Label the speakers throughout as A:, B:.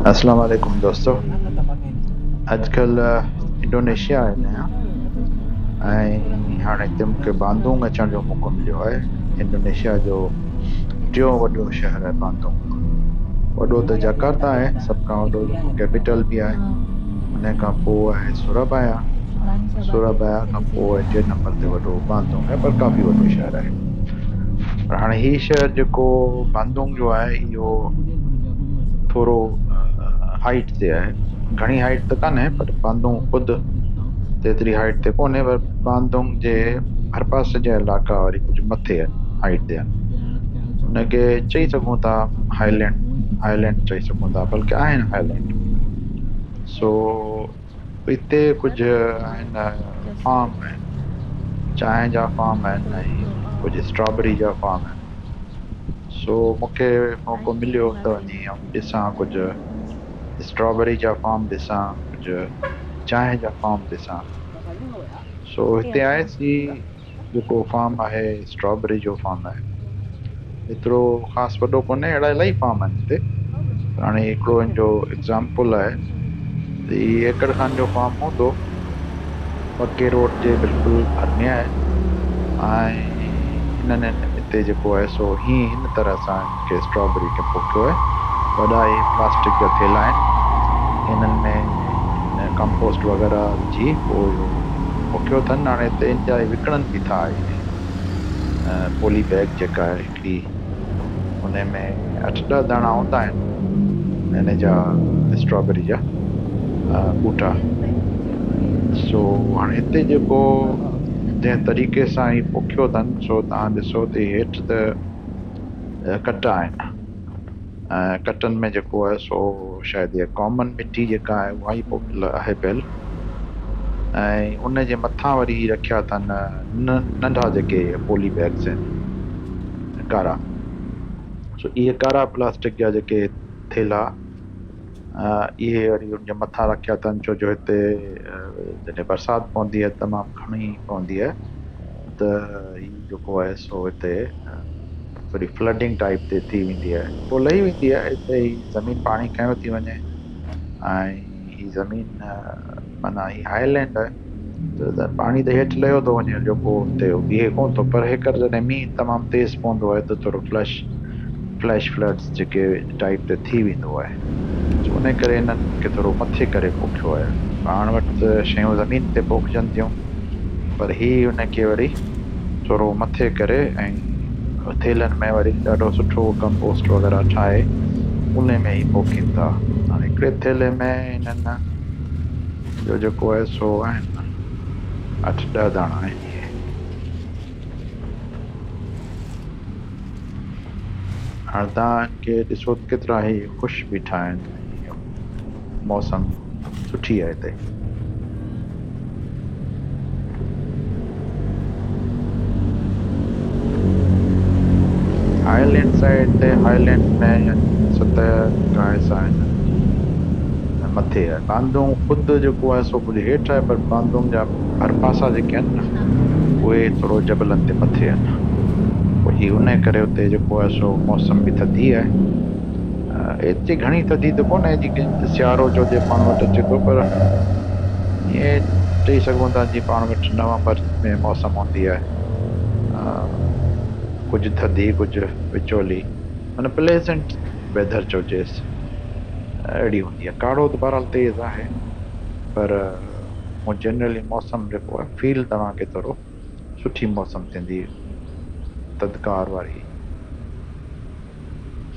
A: اسلام عليڪم دوستو اڄڪلهه انڊونيشيا آيل آهيان ۽ هاڻي هتي مونکي باندونگ اچڻ جو موقعو مليو آهي. انڊونيشيا جو ٽيون وڏو شهر آهي باندونگ. وڏو ته جاڪارتا آهي، سڀ کان وڏو جيڪو ڪيپيٽل به آهي. ان کان پوء آهي سورابايا، سورابايا کان پوء ٽئين نمبر تي وڏو باندونگ آهي، پر ڪافي وڏو شهر آهي. پر هاڻي هي شهر جيڪو باندونگ جو آهي اهو ٿورو هائيٽ تي آهي. گهڻي هائيٽ ته ڪانهي پر باندونگ خود ايتري هائيٽ تي ڪونهي، پر باندونگ جي ڀرپاسي جا علائقا وري ڪجهه مٿي آهن، هائيٽ تي آهن. ان کي چئي سگهون ٿا هائلينڊ، هائلينڊ چئي سگهون ٿا، بلڪه آهن هائلينڊ. سو هتي ڪجهه آهن فارم آهن، چانهه جا فارم آهن ۽ ڪجهه اسٽرابري جا فارم آهن. سو مونکي موقعو مليو ته وڃي آئون ڏسان ڪجهه اسٽرابري جا فارم ڏسان، ڪجهه چانهه جا فارم ڏسان. سو هتي آيس، جيڪو فارم آهي اسٽرابري جو فارم آهي، ايترو خاص وڏو ڪونهي. اهڙا الاهي فارم آهن هتي، پر هاڻي هڪڙو هن جو ايگزامپل آهي ته هي ايڪڙ کن جو فارم هوندو، پڪي روڊ جي بلڪل ڀر ۾ آهي ۽ هنن هتي جيڪو آهي سو هي هن طرح سان هن کي اسٽرابري کي پوکيو آهي. وڏا هي پلاسٽڪ جا ٿيلها آهن، هنن ۾ ڪمپوسٽ وغيره وجهي پوء اهو پوکيو اٿن. هاڻي هتي هن جا وڪڻن به ٿا. اهي پولي بيگ جيڪا آهي هڪڙي، ان ۾ 8 10 داڻا هوندا آهن هن جا اسٽرابري جا ٻوٽا. سو هاڻي هتي جيڪو جنهن طريقي سان هي پوکيو اٿن، سو توهان ڏسو ته هيٺ ته ڪٽا آهن ۽ ڪٽن ۾ جيڪو آهي سو شايد اها ڪامن مٽي جيڪا آهي اها ئي پوکيل آهي پيل، ۽ ان جي مٿان وري رکيا اٿن ننڍا جيڪي پولي بيگز آهن ڪارا. سو اهي ڪارا پلاسٽڪ جا جيڪي ٿيلها اهي وري ان جي مٿان رکيا اٿن، ڇو جو هتي جڏهن برسات پوندي آهي تمام گهڻي پوندي آهي ته هي جيڪو آهي سو هتي ٿوري فلڊنگ ٽائپ تي ٿي ويندي آهي، پوء لهي ويندي آهي. هتي هي زمين پاڻي کنيو ٿي وڃي ۽ هي زمين معنيٰ هي هاء لينڊ آهي ته پاڻي ته هيٺ لهيو ٿو وڃي، جيڪو هتي بيهي ڪونه ٿو، پر هيڪر جڏهن مينهن تمام تيز پوندو آهي ته ٿورو فليش فلڊس جيڪي ٽائپ تي ٿي ويندو آهي. سو ان ڪري هنن کي ٿورو مٿي ڪري پوکيو آهي. پاڻ وٽ ته شيون زمين تي پوکجن ٿيون، پر هي ان کي وري ٿورو مٿي ڪري ۽ ٿيلهن ۾ وري ڏاڍو سٺو ڪمپوسٽ وغيره ٺاهي ان ۾ ئي پوکين ٿا. هاڻي هڪڙي ٿيلهي ۾ هنن جو جيڪو آهي سو آهن 8 10 داڻا آهن اهي. هاڻي توهان هن کي ڏسو ته ڪيترا هي خوش بيٺا آهن. موسم سٺي آهي هتي. هائلينڊ سائيڊ تي هائلينڊ ۾ يعني سطح جيڪا آهي سا هنن جي مٿي آهي. باندونگ خود جيڪو آهي سو ڪجهه هيٺ آهي، پر باندونگ جا ڀرپاسا جيڪي آهن نه اهي ٿورو جبلن تي مٿي آهن. پوء هي ان ڪري اتي جيڪو آهي سو موسم به ٿڌي آهي. ايتري گهڻي ٿڌي ته ڪونهي جيئن سيارو چئجي پاڻ وٽ اچي ٿو، پر ائين چئي سگهون ٿا جيئن پاڻ وٽ نومبر ۾ موسم هوندي آهي، ڪجهه ٿڌي ڪجهه وچولي، معنيٰ پليزنٽ ويدر چئجيس اهڙي هوندي آهي. ڪاڙهو ته بهرحال تيز آهي، پر جنرلي موسم جيڪو آهي فيل توهان کي ٿورو سٺي موسم ٿيندي ٿڌڪار واري.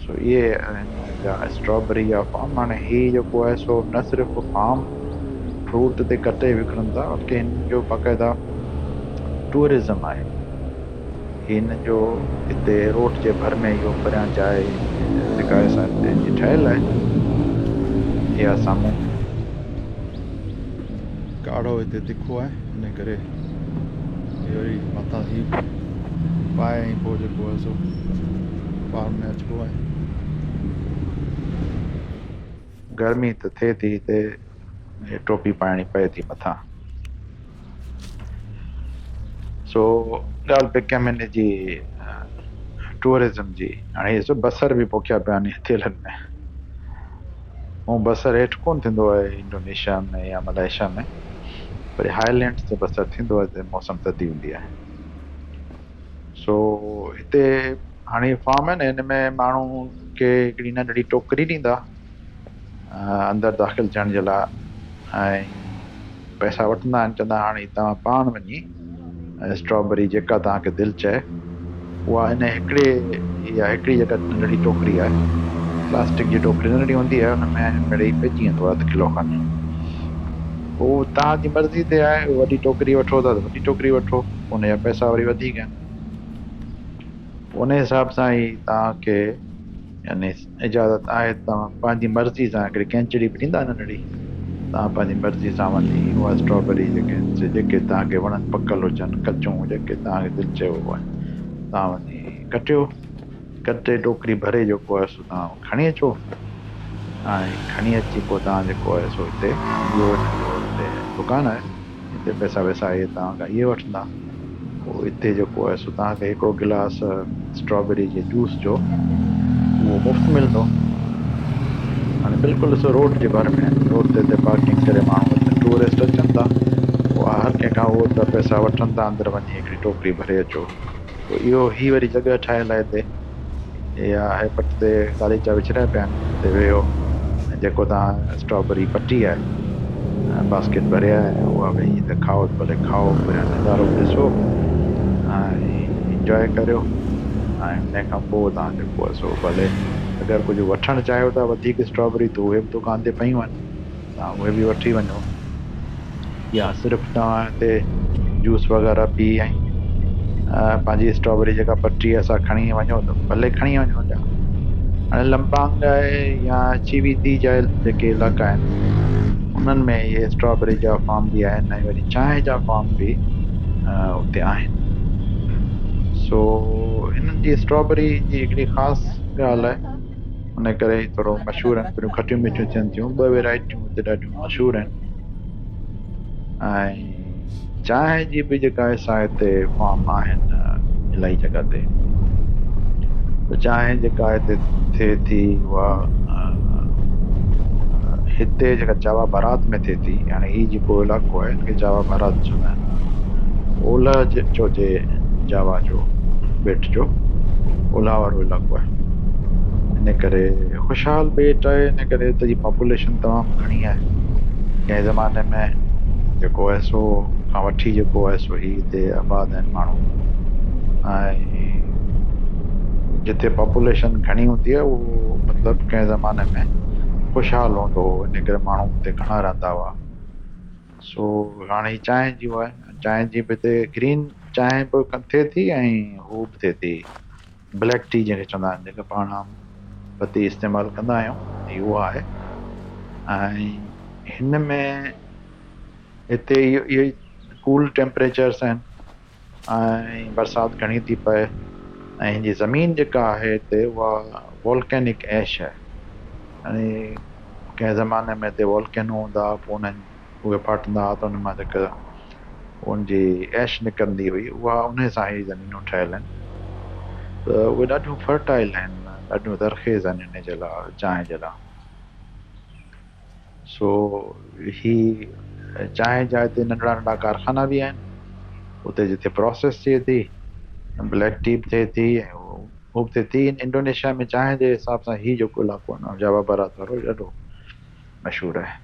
A: سو اهي آهن جا اسٽرابري جا فارم. هاڻي هي جيڪو آهي سو نه صرف فارم فروٽ تي ڪٽي وڪڻن ٿا، بلڪه هن جو باقاعده ٽوئرزم آهي. هن جو هتي روڊ جي ڀر ۾ اهو پريان جاء جيڪا آهي سا هتي جي ٺهيل آهي اها سامهون. ڪاڙهو هتي تکو آهي، ان ڪري وري مٿان هي پائي ۽ پوء جيڪو آهي سو فارم ۾ اچبو آهي. گرمي ته ٿئي ٿي هتي، ٽوپي پائڻي پئي ٿي مٿان. سو ڳالهه پئي ڪيم هن جي ٽوئرزم جي. هاڻي هي سڀ بصر به پوکيا پيا آهن ٿيلهن ۾. هونء بصر هيٺ ڪونه ٿيندو آهي انڊونيشيا ۾ يا ملائيشيا ۾، پر هائلينڊس تي بصر ٿيندو آهي جتي موسم ٿڌي هوندي آهي. سو هتي هاڻي فارم آهي نه، هن ۾ ماڻهو کي هڪڙي ننڍڙي ٽوڪري ڏيندا اندر داخل ٿيڻ جي لاء ۽ پئسا وٺندا آهن، چوندا هاڻي توهان پاڻ وڃي اسٽرابيري جيڪا توهان کي دل چئي اها ان هڪڙي يا هڪڙي جيڪا ننڍڙي ٽوڪري آهي، پلاسٽڪ جي ٽوڪري ننڍڙي هوندي آهي، ان ۾ مڙئي پئجي ويندو آهي اڌ ڪلو کن. پوء توهان جي مرضي تي آهي، وڏي ٽوڪري وٺو ٿا ته وڏي ٽوڪري وٺو، ان جا پئسا وري وڌيڪ آهن. ان حساب سان ئي توهان کي يعني اجازت آهي، توهان پنهنجي مرضي سان هڪڙي ڪينچڙي به ڏيندا ننڍڙي، توهان پنهنجي مرضي سان وڃي اها اسٽرابيري جيڪي آهن سي جيڪي توهان کي وڻن، پڪل هجن ڪچون، جيڪي توهان کي دل چيو اها توهان وڃي ڪٽيو، ڪٽي ٽوڪري ڀري جيڪو آهي سو توهان کڻي اچو ۽ کڻي اچي پوء توهان جيڪو آهي سو هتي اهو هن جو هتي دڪان آهي، هتي پئسا وئسا اهي توهان کان اهي وٺندا. پوء هتي جيڪو آهي سو توهان کي هڪڙو گلاس اسٽرابيري جي جوس جو اهو مفت ملندو. هاڻي بلڪل ڏسو روڊ جي ڀر ۾ روڊ تي هتي پارڪنگ ڪري ماڻهو اچن، ٽوئرسٽ اچن ٿا، پوء هر ڪنهن کان اهو ته پئسا وٺن ٿا، اندر وڃي هڪڙي ٽوڪري ڀري اچو. پوء اهو هي وري جڳهه ٺاهيل آهي هتي، اها آهي پٽ تي غاليچا وڇرايا پيا آهن، هتي ويهو ۽ جيڪو توهان اسٽرابيري پٽي آهي باسڪيٽ ڀري آهي اها ويهي ته کائو ته ڀلي کائو، پهريان نظارو به ڏسو ۽ انجواء ڪريو ۽ ان کان پوء توهان جيڪو آهي سو ڀلي اگر ڪجهه وٺڻ چاهيو ٿا وڌيڪ اسٽرابيري ته اهي به دڪان تي پيون آهن، توهان اهي به وٺي وڃو يا صرف توهان هتي جوس وغيره پي ۽ پنهنجي اسٽرابيري جيڪا پٽي آهي سا کڻي وڃو ته ڀلي کڻي وڃو. هاڻي لمبانگ آهي يا چيويتي جا جيڪي علائقا آهن انهن ۾ اهي اسٽرابيري جا فارم به آهن ۽ وري چانهه جا فارم به اتي آهن. سو هنن جي اسٽرابيري جي هڪڙي خاص ڳالهه آهي، ان ڪري هي ٿورو مشهور آهن. ٿوريون کٽيون مٺيون ٿين ٿيون، ٻه ويرائٽيون هتي ڏاڍيون مشهور آهن. ۽ چانهه جي به جيڪا آهي سا هتي فارم آهن الاهي جڳهه تي. ته چانهه جيڪا هتي ٿئي ٿي اها هتي جيڪا جاوا ڀارات ۾ ٿئي ٿي، يعني هي جيڪو علائقو آهي هن کي جاوا ڀارات چوندا آهن، اولهه چئجي جاوا جو ٻيٽ جو اولهه وارو علائقو آهي، ان ڪري خوشحال ٻيٽ آهي، ان ڪري هتي جي پاپوليشن تمام گهڻي آهي. ڪنهن زماني ۾ جيڪو آهي سو کان وٺي جيڪو آهي سو هي هتي آباد آهن ماڻهو ۽ جتي پاپوليشن گهڻي هوندي آهي اهو مطلب ڪنهن زماني ۾ خوشحال هوندو هو، ان ڪري ماڻهو اتي گهڻا رهندا هئا. سو هاڻي هي چانهه جي آهي، چانهه جي به هتي گرين چانهه به ٿئي ٿي ۽ هو به ٿئي ٿي بليڪ ٽي جنهن کي چوندا آهن، جيڪا پاڻ عام پتي استعمال ڪندا آهيون، هي اها آهي. ۽ هن ۾ هتي اهو ئي ڪول ٽيمپريچرس آهن ۽ برسات گهڻي ٿي پئي ۽ هن جي زمين جيڪا آهي هتي اها وولڪينڪ ايش آهي، يعني ڪنهن زماني ۾ هتي وولڪينو هوندا هئا، پوء انهن اهي ڦاٽندا هئا ته ان مان جيڪا ان جي ايش نڪرندي هئي اها انهي سان هي زمينون ٺهيل آهن، ته اهي ڏاڍيون فرٽائل آهن، ڏاڍيون زرخيز آهن انهي جي لاء چانهه جي لاء. سو هي چانهه جا هتي ننڍڙا ننڍڙا ڪارخانا به آهن، اتي جتي پروسيس ٿئي ٿي، بليڪ ٽي به ٿئي ٿي ۽ هو به ٿئي ٿي. انڊونيشيا ۾ چانهه جي حساب سان هي جيڪو علائقو آهي نه جاوا برات وارو ڏاڍو مشهور آهي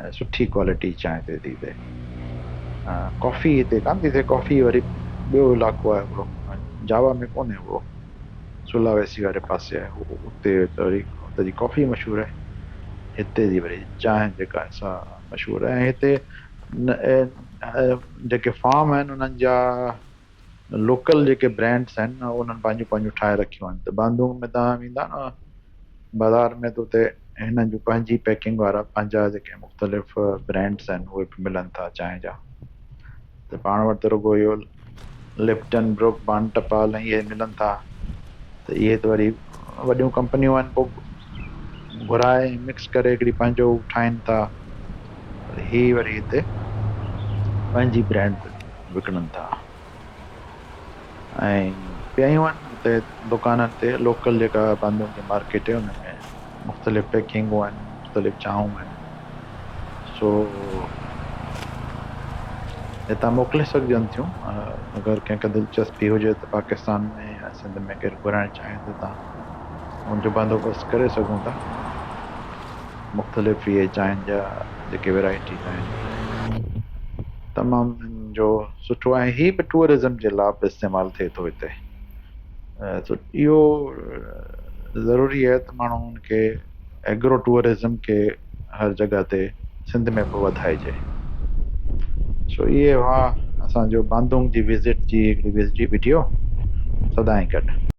A: ۽ سٺي ڪوالٽي چانهه ٿئي ٿي هتي. ڪافي هتي ڪانه ٿي ٿئي، ڪافي وري ٻيو علائقو آهي هڪڙو جاوا ۾ ڪونهي اهو، سولاويسي واري پاسي آهي اهو، اتي ته وري اتي جي ڪافي مشهور آهي، هتي جي وري چانهه جيڪا آهي سا مشهور آهي. ۽ هتي جيڪي فارم آهن انهن جا لوڪل جيڪي برانڊس آهن انهن پنهنجون پنهنجون ٺاهي رکيون آهن، ته باندونگ ۾ توهان ويندا نه بازار ۾ ته اتي هنن جون پنهنجي پيڪنگ وارا پنهنجا جيڪي مختلف برانڊس آهن اهي به ملن ٿا چانهه جا. ته پاڻ وٽ ته رڳو اهو لپٽن، بروڪ بانڊ، ٽپال ۽ اهي ملن ٿا، ته اهي ته وري وڏيون ڪمپنيون آهن، پوء گهرائي ۽ مڪس ڪري هڪڙي پنهنجو ٺاهين ٿا، پر هي وري هتي پنهنجي برانڊ وڪڻن ٿا ۽ پيون آهن اتي دڪانن تي. لوڪل جيڪا باندونگ جي مارڪيٽ آهي ان ۾ مختلف پيڪنگون آهن. مختلف چانهون آهن سو هتان موڪلي سگهجن ٿيون اگر ڪنهن کي دلچسپي هجي ته پاڪستان ۾ يا سنڌ ۾ ڪير گهرائڻ چاهي ته هتان ان جو بندوبست ڪري سگهون ٿا مختلف اهي چانهن جا جيڪي ورائٽيز آهن تمام جو سٺو آهي هي به ٽوئرزم جي لاء به استعمال ٿئي ٿو هتي سو اهو ضروري آهي ته ماڻهو ان کي ايگرو ٽوئرزم کي هر جڳهه تي سنڌ ۾ به وڌائجي. سو اهي هئا اسان جو باندونگ جي وزٽ جي هڪڙي وڊيو. سدائين گڏ.